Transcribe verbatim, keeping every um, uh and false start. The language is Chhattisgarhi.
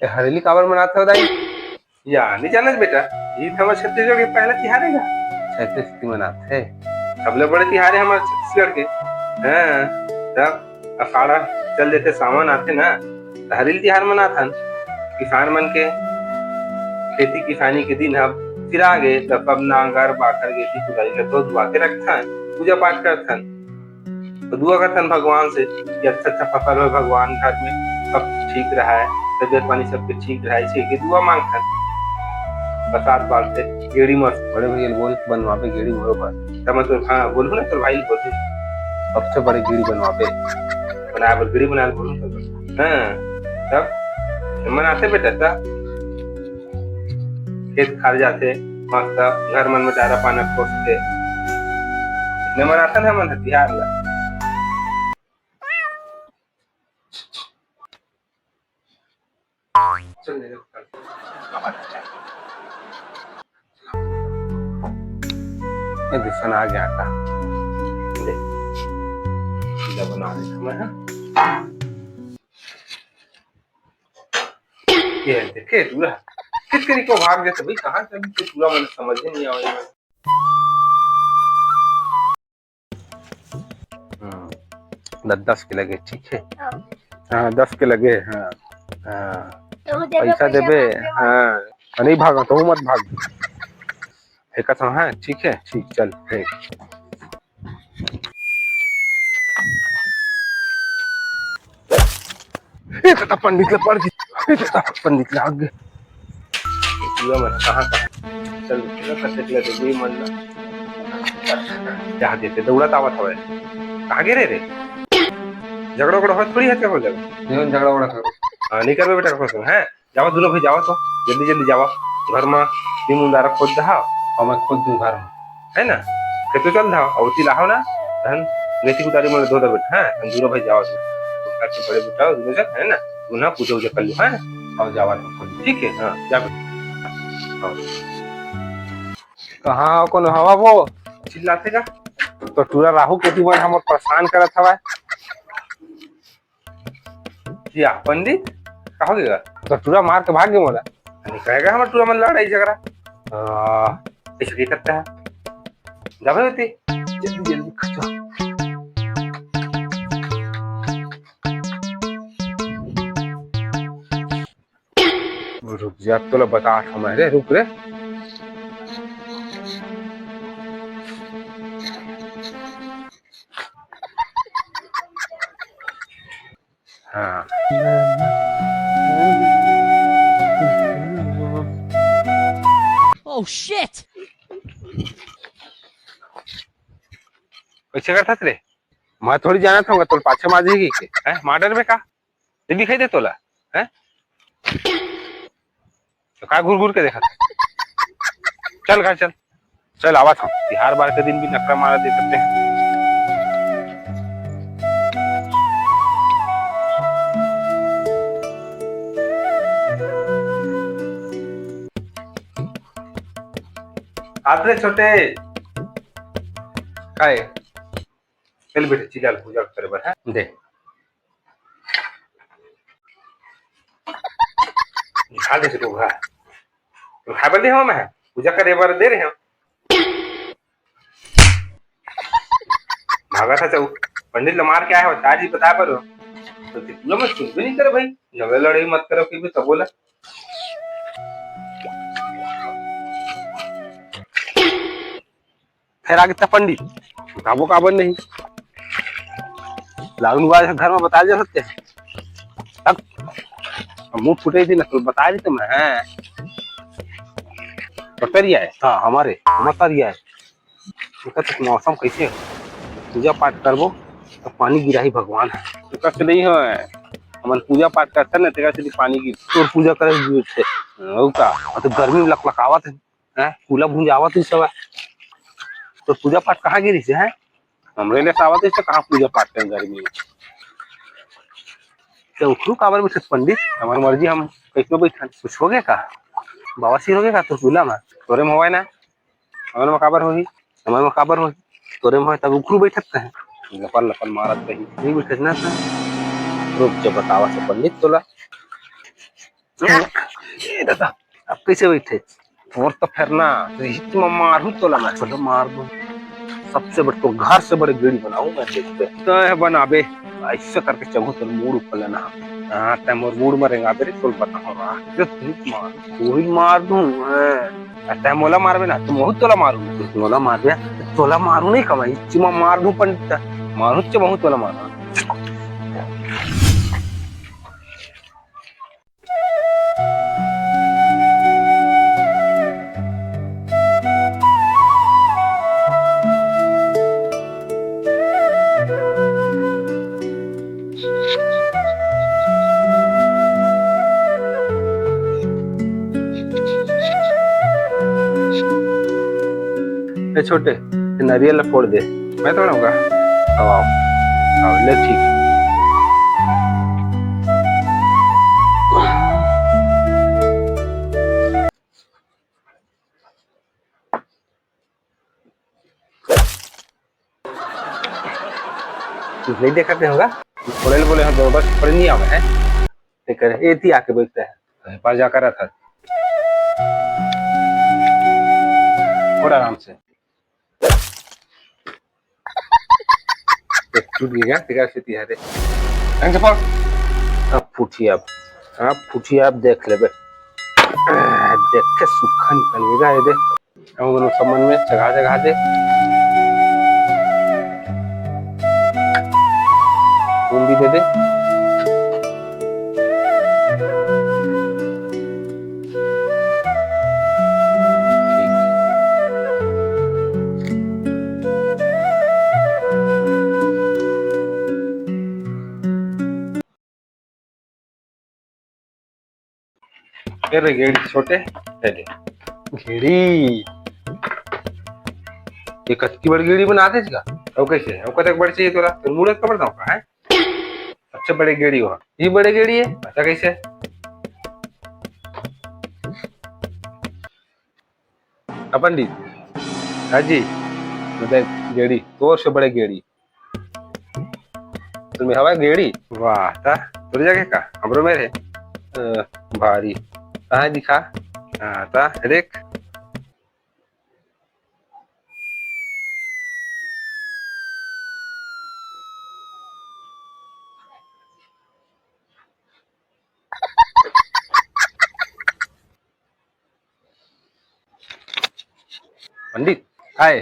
ए, हरेली काबर मनात हव दाई? या, नहीं जानत बेटा, ये तो हमर छत्तीसगढ़ के पहला तिहार हे गा। अच्छा, छत्तीसगढ़ मनात हे। सबले बड़े तिहार हे हमर छत्तीसगढ़ के। हाँ, तब अखाड़ा चल देथे, सावन आथे ना, त हरेली तिहार मनाथन। किसान मन के खेती किसानी के दिन ह सिरा गे, त सब नांगर, बाखर, गेती, कुदारी ल धो धुआ के रखथन, पूजा पाठ करथन। तो दुआ करथन भगवान से कि अच्छा अच्छा फसल होय भगवान, घर में सब ठीक रहय, तबियत पानी सबके ठीक रहय, इसे के दुआ मांगथन। प्रसाद बांटथे, गेड़ी मस्त। बड़े भैया ल बोल, बनवाबे गेड़ी मोरो बर। तब मैं तो, हाँ, बोलूँ ना, तोर भाई ल बोलूँ। सबसे बड़े गेड़ी बनवाबे। बनाए बर गेड़ी बनाए ल बोलूँ तो। हाँ, तब मन आथे बेटा, तब खेत खार जाथे, मस्त घर मन में डारा पाना खोसथे। इतने मनाथन हमन ह तिहार ला। चल, ले ले। ये दूसरा आ गया आटा। ले। पीला बना ले मैं, हाँ। ये देखे टूरा, किस करी को भाग जाते भाई, कहाँ से अभी तो टूरा मन समझ ही नहीं आवे। हाँ, द-, दस के लगे, ठीक है। हाँ। हाँ, दस के लगे, हाँ। हाँ। तो देबे पैसा पैसा देबे, भाग दे। हाँ। नहीं भागा, तो मत भाग। फेंकत हूँ, हाँ, ठीक है, ठीक, चल, फेंक। ए, दादा, पंडित ला पड़ गई। ए, दादा, पंडित ला आगे। पूरा मन कहाँ, कहाँ? चल, पूरा कटे के लगे, ये मन ना। क्या देते, दौड़त आवत हवे। कहाँ गे रे? झगड़ा उगड़ा हो थोड़ी है, क्या हो जाएगा? नहीं, झगड़ा उगड़ा करो। हाँ, नहीं करबे बेटा, कसम, हैं? जावा दोनों भाई, जावा तो, जल्दी जल्दी जावा। घर में नीम उंदारा खोद दहा। और मैं खोद दूँ घर में। है ना? खेतो चल दहा, और ती लाहो ना, धन, गेती कुदारी मन धो दे बेटा, हैं? हम दोनों भाई जावा तो। घर से बड़े बेटा, दोनों जन, है ना? तू ना पूजा उजा कर लो, हैं? और जावा तो खोद। ठीक है, हाँ, जा बेटा। हाँ। कहाँ हो, कौन हवा वो? चिल्लाथे का? तो टूरा राहु केतु मन हमर परेशान करत हवा। या, पंडित, का हो गया? तो टूरा मार के भाग गए मोला। नहीं कहेगा हमर टूरा मन लड़ाई झगड़ा। आ, ऐसे की करता है? जाबे होती। जल्दी, जल्दी, खचा। रुक जा, तोला बतात हँव मैं रे, रुक रे। हाँ। Oh shit! कैसे करता रे? मैं थोड़ी जानत हँव, तोर पाछे मार देही के, हैं? मार डरबे का? ये दिखाई दे तोला, हैं? तो का घूर घूर के देखत हस? चल घर चल, चल आवत हँव। तिहार बार के दिन भी नखरा मारा दे सकते हैं। आत रे छोटे, काय? चल बेटा, चिल्ला ल पूजा करे बर, हैं? दे। खा ले से लोग, हाँ। तो खाए बर दे हँव मैं, पूजा करे बर दे रहे हँव। भागा था तो पंडित ल मार के आए हो, दादी बता बर हो। तो पूरा मैं सुनबे नहीं करे भाई, झगड़ा लड़ाई मत करो कि भी तबो ला। फेर आगे त पंडित, काबो काबर नहीं। लागू आज घर में बता जा सकते हैं। तब मुँह फूटे थी ना, तो बता रही तो मैं, हैं। बता रिया है, हाँ, हमारे, हमारे साथ रिया है। उनका तो मौसम कैसे हो? पूजा पाठ करबो, अब पानी गिराही भगवान। तेकर से नहीं होय, हमन पूजा पाठ करथन ना, तेकर से पानी गिर। तोर पूजा करे के जरूरत हे। अउ का? अब तो गर्मी में लकलकावत हे, हैं? फूला भूंज आवत हे सब। तो पूजा पाठ कहाँ गिरी से, हैं? हमरे ले सावत हे, तो कहाँ पूजा पाठ करें गर्मी में? तो उखरू काबर बैठे पंडित? हमार मर्जी, हम कैसनो बैठन। कुछ हो गया का? बवासीर हो गया का तोर फूला में? तोरे में होय ना। हमर में काबर होही? हमर में काबर होही? तोरे में होय तब उखरू बैठत कहे। लपन लपन मारत कही। नहीं बैठत ना था। रुक, जब बतावा से पंडित तोला। ये दादा, अब कैसे बैठे? तोर तो फेर ना, तो हित में मारू तोला मैं। चलो मार दो। सबसे बड़ तो घर से बड़े गेड़ी बनाऊं मैं, देखते। तो है बनाबे, ऐसे करके चघो तोर मूड़ ऊपर लेना। हाँ, तै मोर मूड़ में रेंगाबे रे, तोल बताऊं रहा। जो तू मार, तू ही मार दूं, हाँ। आ तै मोला मारबे ना, तो महू तोला मारू। मोला मारबे, तोला मारू नहीं कमाई, चिमा मार दूं पंडित, मारू च महू तोला मारू। ए छोटे, ये नारियल ला फोड़ दे। मैं तोड़ूंगा। आओ, आओ। आओ, ले ठीक। कुछ नहीं देखा ते होगा। बोले बोले हम दोनों बस पर नहीं आवे हैं। ते करे, एती आके बैठते हैं। पर जाकर रखा। थोड़ा आराम से। टूट गया, तेरा से तिहारे। ढंग से पकड़। अब फूटी अब। अब फूटी अब देख लेबे। देख के सूखा निकलेगा ये दे। अब दोनों सब मन में चढ़ा दे, चढ़ा दे। फूल भी दे दे। ए रे गेड़ी छोटे, ए रे। गेड़ी। ये कतकी बड़ गेड़ी बना दे इसका? अउ कैसे? अउ कतक बड़ चाहिए तोला? तोर मूड़त कबर दाव का है? सबसे बड़े गेड़ी हो। ये बड़े गेड़ी है? अच्छा कैसे? अपन दी। हाँ जी। मतलब गेड़ी, तोर से बड़े गेड़ी। तुम्हें हवा गेड़ी? वाह, ता तोर जगह का? हमरो मेर हे। अ, भारी। कहाँ दिखा? हाँ, ता देख। पंडित, काय?